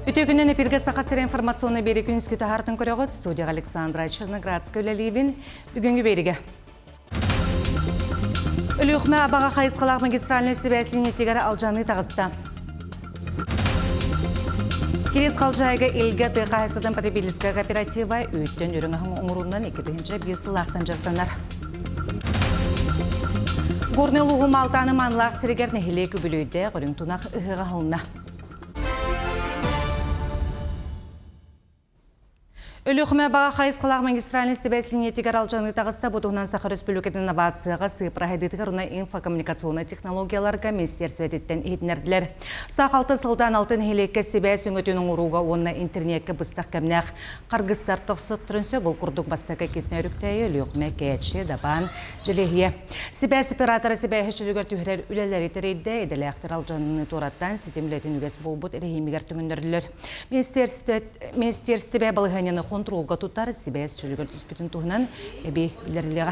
Үтүө күнүн эпиргэ Саха сирэ информационный биэри күнүскү таһаартын көрөҕүт. Студияға Александра Черноградская үлэлиибин. Бүгүҥҥү биэригэ. Өлүөхүмэ Абаҕа хайысхалаах магистральнай сибээс линиятигэр алдьаныы таҕыста. Кириэс Халдьаайыга Илгэ тыа хаһаайыстыбатын потребительскай кооператива үүттэн үрүҥ аһын оҥоруунан 2001 сыллаахтан дьарыктанар. Горнай улууһун Маалтааны маанылаах сиригэр нэһилиэк үбүлүөйдээх үрүҥ тунах ыһыаҕа аһылынна. Өлүөхүмэ баҕа хайысхалаах магистральнай сибээс линиятигэр алдьаныы таҕыста. Бу туһунан Саха Өрөспүүбүлүкэтин инновацияҕа, сыыппара сайдыытыгар уонна инфокоммуникационнай технологияларга министиэрсибэтиттэн иһитиннэрдилэр. Саах алтын сылтаан алты нэһилиэккэ сибээс өҥөтүн оҥорууга уонна интернеккэ быстах кэмнээх харгыстар тохсуохтарын сөп. Ол курдук бастакы иккисинэ Өрүктээйи, Өлүөхүмэ, Кээчи, Дабаан, Дьэлиһийэ. Сибээс оператора сибээһи чөлүгэр түһэрэр үлэлэри тэрийдэ. Идэлээхтэр алдьаныыны туораттан ситим үлэтин үгэс буолбут эрэһиимигэр түҥүннэрдилэр. Министиэристибэ балаһыанньаны хонтуруолга тутар сибээс чөлүгэр түспүтүн туһунан эбии биллэриллиэҕэ.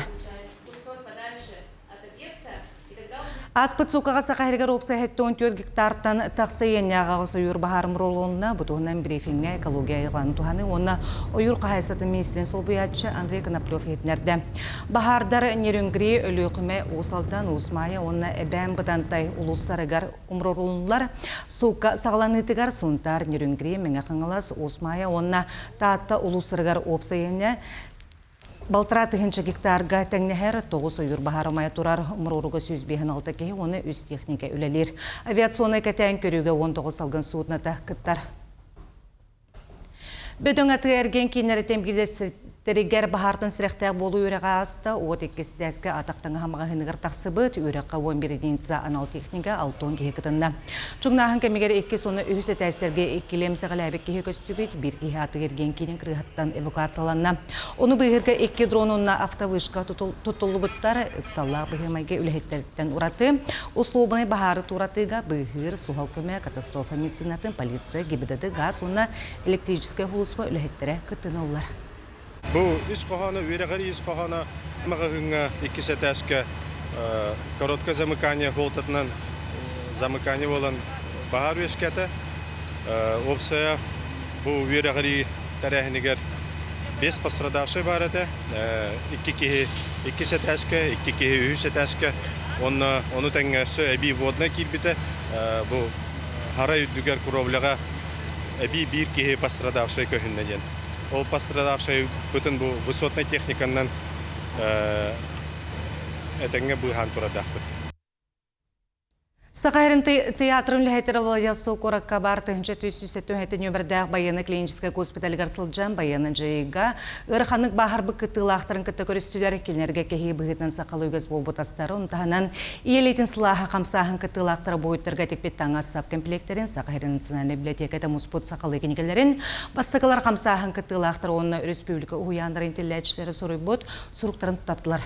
Ааспыт суукаҕа Саха сиригэр уопсай 74 гектартан тахса иэннээх аҕыс ойуур баһаарын буруолунна. Бу туһунан брифиҥҥэ экология айылҕаны туһаныы уонна ойуур хаһаайыстыбатын миниистирин солбуйааччы Андрей Коноплев иһитиннэрдэ. Баһаардар Нерюнгри, Өлүөхүмэ, Уус Алдан, Уус Маайа уонна Эбээн Бытантай улуустарыгар умроруллар. Суукка саҕаланыытыгар Сунтаар, Нерюнгри, Мэҥэ Хаҥалас, Уус Маайа уонна Таатта улуустарыгар уопсай иэнэ балтараа тыһыынча гектарга тэҥнэһэр тоҕус ойуур баһаара умайа турар, умуруоруга 156 киһи уонна үс техника үлэлиир. Авиационнай кэтээн көрүүгэ 19 салгын суднота кыттар. Бөдөҥ атыы-эргиэн кииннэриттэн биирдэстэригэр баһаартан сэрэхтээх буолуу үөрэҕэ ааста. Уот иккис этээскэ атах таҥаһа маҕаһыыныгар тахсыбыт. Үөрэххэ 11 единица анал техника, 60 киһи кытынна. Чуҥнааһын кэмигэр иккис уонна үһүс этээстэргэ иккилии эмсэҕэлээбит киһи көстүбүт. Биир киһи атыы-эргиэн киинин кырыыһаттан эвакуацияланна. Ону быыһыырга икки дрон уонна автовышка туттуллубуттар. Ыксаллаах быһыы-майгы үлэһиттэриттэн ураты услуобунай баһаары туоратыыга быыһыыр суһал көмө катастрофа медицинатын, полиция, ГИБДД, гаас уонна электрическэй сулууспа үлэһиттэрэ кыттыналлар. Бу ис хоһооно, үөрэҕэр ис хоһооно маҕаһыыҥҥа иккис этээскэ короткое замыкание буолтатынан замыкание буолан баһаар үөскээтэ. Уопсайа бу үөрэҕирии тэрээһинигэр биэс пострадавший баар этэ. Икки киһи иккис этээскэ, икки киһи үһүс этээскэ уонна ону тэҥҥэ өссө эбии воднай киирбитэ. Бу Харай үрдүгэр кровляҕа эбии биир киһи пострадавшай көһүннэ диэн. Ол пострадавшайбытын бу высотнай техниканан этэҥҥэ быыһаан турардаахпыт. Саха сирин театрын үлэһиттэрэ Владивосток куоракка баар 1377 нүөмэрдээх байыаннай клиническэй госпиталыгар сылдьан байыаннай дьайыыга ыараханнык бааһырбыт кыттыылаахтарын кытта көрүстүлэр. Кинилэргэ кэһии быһыытынан сахалыы үгэс буолбут астары, ону таһынан ийэлиитин сылааһа хамсааһын кыттыылаахтара буойуттарга тикпит таҥас-сап кэмпилиэктэрин, Саха сирин национальнай библиотеката муспут сахалыы кинигэлэрин, бастакылар хамсааһын кыттыылаахтара уонна өрөспүүбүлүкэ уһуйааннарын иитиллээччилэрэ суруйбут суруктарын туттардылар.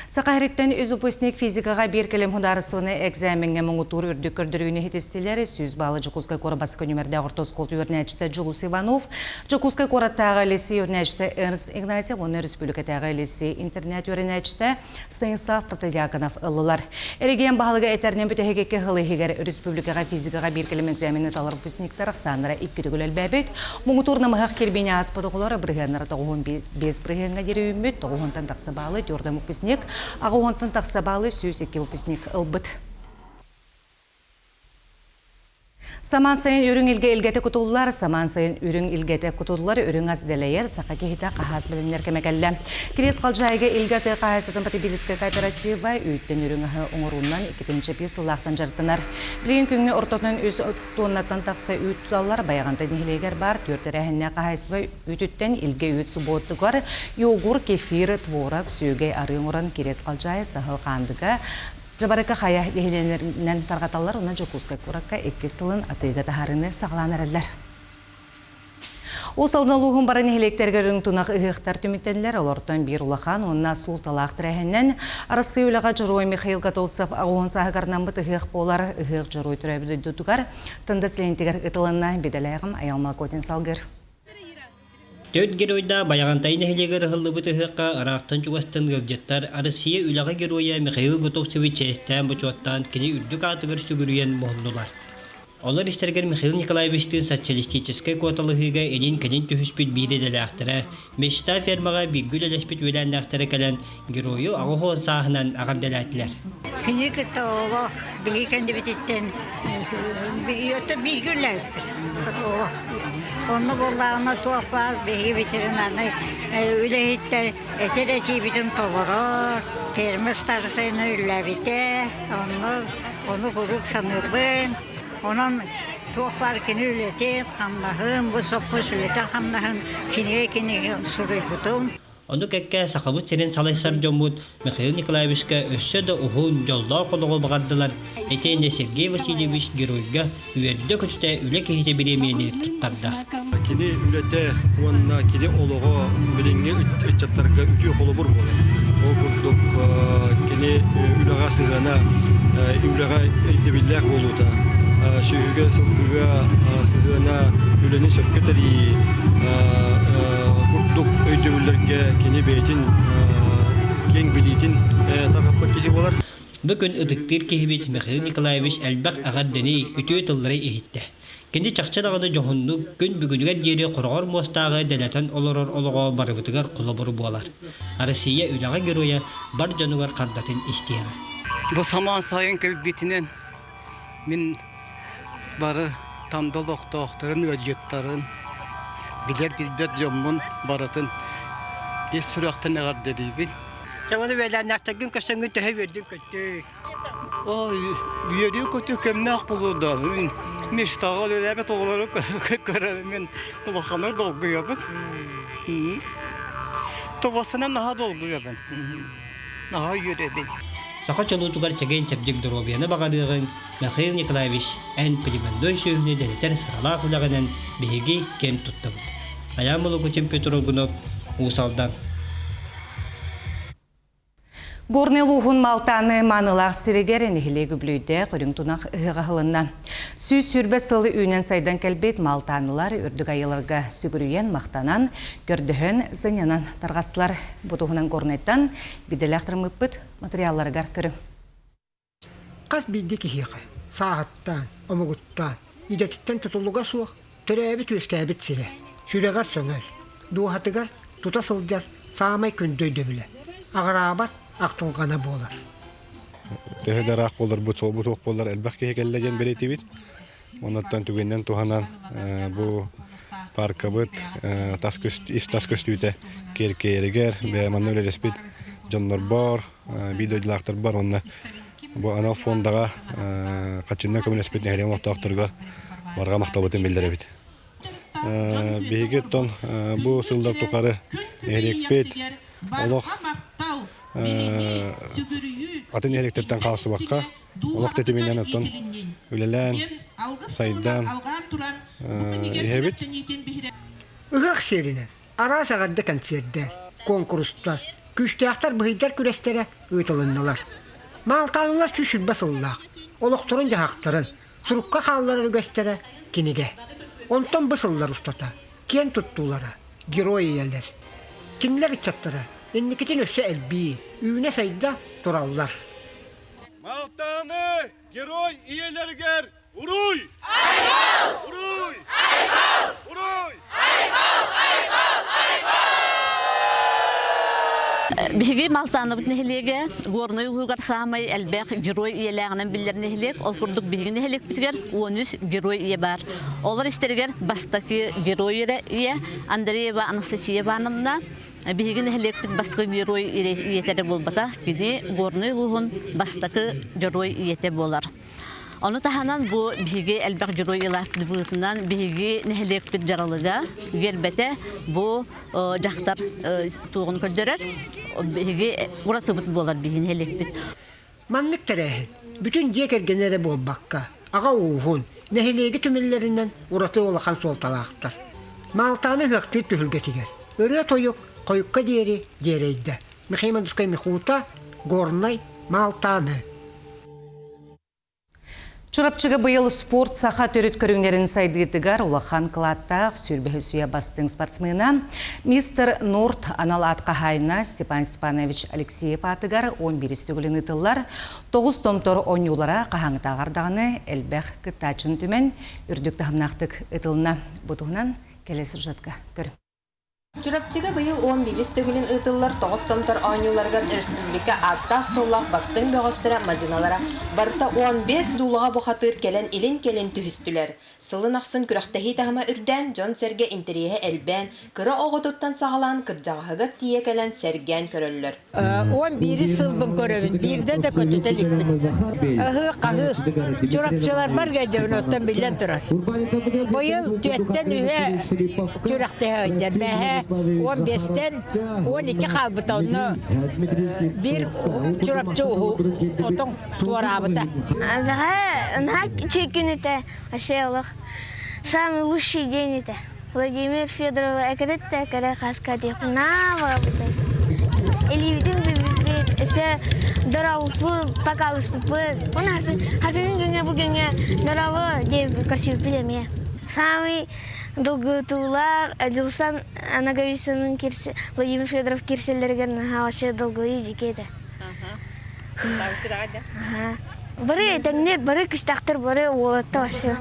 Саха сириттэн үс выпускник физикаҕа биир кэлим судаарыстыбаннай экзамеҥҥа муҥутуур үрдүк көрдөрүүнү иһитистилэр. 100 баалы Дьокуускай куорат бастакы нүмердээх орто оскуолатын үөрэнээччитэ Дьулус Иванов, Дьокуускай куораттааҕы лиссиэй үөрэнээччитэ Эрнст Игнатьев уонна республикатааҕы лиссиэй интернат үөрэнээччитэ Станислав Протодьяконов ыллылар. Эрэгийиэн баһылыга этэринэн бүтэһик икки сыл иһигэр республикаҕа физикаҕа биир кэлим экзамены талар выпускниктар ахсааннара икки төгүл элбээбит. Муҥутуур намыһах кирбиини ааспыт оҕолор бырыһыаннара 95 бырыһыаҥҥа диэри үүммүт, тоҕуһунтан тахса баалы түөртэн выпускник, аҕыһуонтан тахса баалы 102 выпускник ылбыт. Самаан сайын үрүҥ илгэ илгэтэ кутуллар, самаан сайын үрүҥ илгэтэ кутуллар, үрүҥ ас дэлэйэр, саха киһитэ хаһаас бэлэмнэр кэмэ кэллэ. Кириэс Халдьаайыга илгэ тыа хаһаайыстыбатын потребительскай кооператива үүттэн үрүҥ аһы оҥоруунан 2001 сыллаахтан дьарыктанар. Билигин күҥҥэ ортотунан үс туоннаттан тахса үүт туталлар. Байаҕантай нэһилиэгэр баар түөрт тэрээһиннээх хаһаайыстыба үүтүттэн илгэ үүт субуотугар йогурт, кефир, творог, сүөгэй, арыы оҥорон Кириэс Халдьаайы, Саһыл Хаандыга, Дьабарыкы хайа нэһилиэнньэлэринэн тарҕаталлар уонна Дьокуускай куоракка иккис сылын атыыга таһаарыыны саҕалаан эрэллэр. Уус Алдан улууһун бары нэһилиэктэригэр үрүҥ тунах ыһыахтар түмүктэннилэр. Олортон биир улахан уонна суолталаах тэрээһинэн Арассыыйа үлэҕэ Дьоруой Михаил Готовцев аҕыһын сааһыгар анаммыт ыһыах буолар. Ыһыах Дьоруой төрөөбүт дойдутугар Тында сэлиэнньэтигэр ыытылынна. Бидэлээҕим Айал Малкотин салгыр. Төрт геройдаах Байаҕантай нэһилиэгэр ыһыллыбыт ыһыахха ыраахтан-чугастан ыалдьыттар Россия үлэҕэ геройа Михаил Готовцевы чиэстээн-бочуоттаан кини үрдүк аатыгар сүгүрүйэн муһуннулар. Олор истэригэр Михаил Николаевичтыын социалистическай куоталаһыыга илин-кэлин түһүспүт биир идэлээхтэрэ, Мечта фермаҕа бииргэ үлэлэспит үөлээннээхтэрэ кэлэн геройу 80 сааһынан эҕэрдэлээтилэр. Кини кытта олох биһиги кэннибититтэн бииргэ үлэлээбиппит. Онно буоллаҕына туох баар биһиги ветеринарнай үлэһиттэр этэр этиибитин толорор, ферма старшайына үлэлээбитэ, онно ону куруук саныырбын. Онон туох баар кини үлэтин, хамнаһын, бу сопхуос үлэтин-хамнаһын кинигэ-кинигэ суруйбутум. Ону кэккэ Сахабыт сирин салайсар дьоммут Михаил Николаевичка өссө да уһун, дьоллоох олоҕу баҕардылар, итиэннэ Сергей Васильевич геройга үөрдэ-көтүтэ үлэ киһитэ бириэмийэни туттарда. Кини үлэтэ уонна кини олоҕо билиҥҥи ыччаттарга үтүө холобур буолар. Ол курдук кини үлэҕэ сыһыана, үлэҕэ өйдөбүллээх буолуута, сүөһүгэ, сылгыга сыһыана, үлэни сөпкө тэрийии курдук өйдөбүллэргэ кини бэйэтин киэҥ билиитин тарҕаппыт киһи буолар. Бу күн ытыктыыр киһибит Михаил Николаевич элбэх эҕэрдэни, үтүө тыллары иһиттэ. Кини чахчы даҕаны дьоһуннук күн бүгүнүгэр диэри хороҕор муостааҕы дэлэтэн олорор олоҕо барыбытыгар холобур буолар. Россия үлэҕэ геройа бар дьонугар хардатын истиэҕэ. Бу самаан сайын кэлбитинэн мин бары Танда олохтоохторун, ыалдьыттарын, билэр-билбэт дьоммун барытын ис сүрэхтэн эҕэрдэлиибин. Дьэ, ону үөлээннээхтэргин көрсөҥҥүн төһө үөрдүҥ-көттүҥ? Үөрүү көтүү кэмнээх буолуо да мечтаҕа үлэлээбит оҕолору көрөбүн мин улаханнык долгуйабын. Тобуоссанан наһаа долгуйабын. Наһаа үөрэбин. Саха чолуутугар чэгиэн-чэбдик доруобуйаны баҕарыаҕыҥ, Михаил Николаевич, эн племенной сүөһүнү дэлэтэр сыралаах үлэҕинэн биһиги киэн туттабыт. Айаан Молокутин Петр Аргунов, Уус Алдан. Горнай улууһун Малтааны маанылаах сиригэр нэһилиэк үбүлүйдээх үрүҥ тунах ыһыаҕа аһылынна. 120 сыл үүнэн-сайдан кэлбит малтаанылар үрдүк айыларга сүгүрүйэн, махтанан, көрдөһөн, сынньанан тарҕастылар. Бу туһунан Горнайтан бидэлээх тырыммыппыт материалларыгар көрүҥ. Хас биирдии киһиэхэ сааһыттаан, омугуттаан, идэтиттэн тутулуга суох төрөөбүт-үөскээбит сирэ, сүрэҕэр сөҥөр, дууһатыгар тута сылдьар саамай күндү өйдөбүлэ, аҕыраабат ахтылҕана буолар. Төһө да ыраах буоларбыт, суолбут суох буоллар элбэх киһи кэллэ диэн бэлиэтиибит. Оннуттан түгэнинэн туһанан бу паркабыт тас ис-тас көстүүтэ киэркэйэригэр, бэйэ манна үлэлэспит дьоннорбор, биир дойдулаахтарбар уонна бу анал фондаҕа хаччыннан көмөлөспүт нэһилиэк олохтоохторугар барҕа махталбытын биллэрэбит. Биһиги оттон бу сыллар тухары нэһилиэкпит олох атын нэһилиэктэртэн хаалсыбакка олох тэтиминэн оттон үлэлээн, сайдан иһэбит. Ыһыах сиэринэн араас эҕэрдэ кэнсиэрдэр, куонкурустар, күүстээхтэр быһыйдар күрэстэрэ ыытылыннылар. Маалтааныылар 120 сыллаах олохторун-дьаһахтарын сурукка хаалларар үгэстэрэ кинигэ. Онтон бу сыллар устата киэн туттуулара герой ийэлэр. Кинилэр ыччаттара инникитин өссө элбии, үүнэ-сайда тураллар. Малтааны герой ийэлэригэр уруй! Айхал! Уруй! Айхал! Уруй! Айхал! Айхал! Айхал! Биһиги Малтаанабыт нэһилиэгэ Горнай улууһугар саамай элбэх герой ийэлээҕинэн биллэр нэһилиэк. Ол курдук биһиги нэһилиэкпитигэр 13 герой ийэ баар. Олор истэригэр бастакы герой ийэ Андреева Анастасия Ивановна Биһиги нэһилиэкпит бастакы герой ийэтэ эрэ буолбатах, кини Горнай улууһун бастакы дьоруой ийэтэ буолар. Ону таһынан бу биһиги элбэх дьоруой ылааппыт быһыытынан биһиги нэһилиэкпит дьаралыга гербэтэ бу дьахтар туоҕун көрдөрөр. Биһиги уратыбыт буолар биһиги нэһилиэкпит. Маннык тэрээһин бүтүн дьиэ кэргэни эрэ буолбакка, аҕа ууһун, нэһилиэги түмүллэринэн ураты улахан суолталаахтар. Маалтааны ыһыахтыыр түһүлгэтигэр ырыа-тойук хойукка диэри дьиэрэйдэ. Михаил Мандускай Михута, Горнай, Маалтааны. Чурапчыга быйыл спорт саха төрүт көрүҥнэрин сайдыытыгар улахан кылааттаах сүүрбэһис үйэ бастыҥ спортсмена мистер Норд анал аат хаһаайына Степан Степанович Алексеев аатыгар 11 төгүлүн ыытыллар тоҕус томтор оонньуулара хаһааҥҥытааҕар даҕаны элбэх кыттааччыны түмэн үрдүк таһымнаахтык ытылынна. Бу туһунан кэлэ сюжетка көрүҥ. Чурапчыга быйыл 11 төгүлүн ыытыллар тоҕус томтор оонньууларыгар өрөспүүбүлүкэ ааттаах-суоллаах бастыҥ бөҕөстөрө мадьыналара барыта 15 дуулаҕа бухатыыр кэлэн илин-кэлин түһүстүлэр. Сылын ахсын күрэхтэһии таһыма үрдээн, дьон-сэргэ интэриэһэ элбээн, кыра оҕотуттан саҕалаан кырдьаҕаһыгар тиийэ кэлэн сэргээн көрөллөр. 11 сылбын көрөбүн, биирдэ да көтүтэ иликпин. Ыһыы-хаһыы. Чурапчыларбар кэлдьэбин, оттон биллэн турар. Быйыл түөттэн үһэ күрэхтэһэ сылдьар. Бэһэ 15-тэн 12 хаалбыта, онно биир Чурапчы отон туораабыта. Бэҕэ наһаа үчүгэй күн этэ, вообще олох самый лучший день этэ. Владимир Федорова экэрэттэ кэрэ хаска диэхунаа барабыта. Илиибитин бүбүппүт, өссө дорообуппут, покалыспыппыт. Он хатынын күҥҥэ бу күҥҥэ дорообо диэн көрсүбүппүт эмиэ. Самый долгутуулаах Дьулсан Ноговицынын Владимир Федоров кирсэллэригэр наһаа вообще долгуйуу дьикэ этэ. Бары тэҥнэр, бары күстээхтэр, бары уолаттар вообще.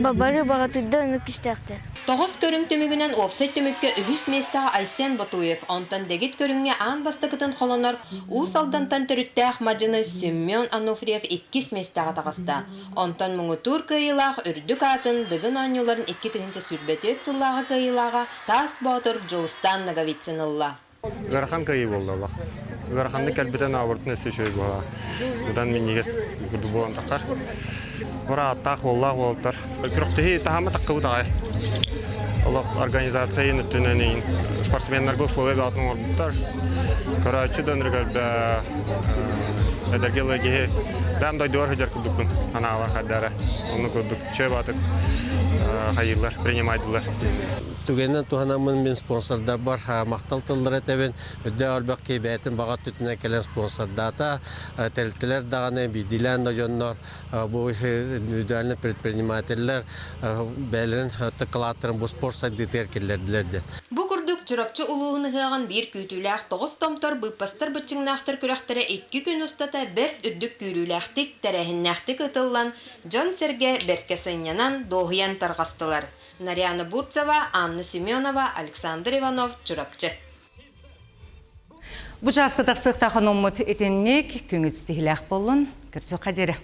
Бары баҕатыйдар, ону күстээхтэр. Тоҕус көрүҥ түмүгүнэн уопсай түмүккэ үһүс миэстэҕэ Айсен Ботуев, онтон дэгит көрүҥҥэ аан бастакытын холонор Уус Алдантан төрүттээх мадьыны Семен Ануфриев иккис миэстэҕэ таҕыста. Онтон муҥутуур кыайыылаах үрдүк аатын Дыгын оонньууларын 2024 сыллааҕы кыайыылааҕа Таас Боотур Дьулустаан Ноговицын ылла. Ыарахан кыайыы буолла олох. Ыараханнык кэлбитэ наоборотун өссө үчүгэй буолла. Быдан минньигэс курдук буолан таххар. Бара ааттаах уоллаах уолаттар. Күрэхтэһии таһыма таххыбыт аҕай. Олох организация өттүнэн иин спортсменнарга условия баатын оҥорбуттар. Көрөөччү да ынырык эдэргэ ыла киһи бэм дойдугар сылдьар курдукпун анаабар хайдара. Онну курдук чөө баатык хайыылар, принимайдылар. Түгэнинэн туһанаммын мин спонсордарбар махтал тыллары этэбин. Үрдээх элбэх киһи бэйэтин баҕа өттүнэн кэлэн спонсордаата. Тэрилтэлэр даҕаны, биирдиилээн да дьоннор, бу индивидуальный предпринимателлэр бэйэлэрин кылааттарын бу спорт сайдыытыгар киллэрдилэр диэн. Бу курдук Чурапчы улууһун ыһыаҕын биир күүтүүлээх тоҕус томтор быыппастар быччыҥнаахтар күрэхтэрэ икки күн устата бэрт үрдүк күүрүүлээхтик, тэрээһиннээхтик ыытыллан, дьон-сэргэ бэркэ сынньанан, дуоһуйан тарҕастылар. Нарьяна Бурцева, Анна Семенова, Александр Иванов, Чурапчы. Бу чааска тахсыахтаах ономмут итинник күҥүт ситиһилээх боллун. Көрсүөххэ диэри.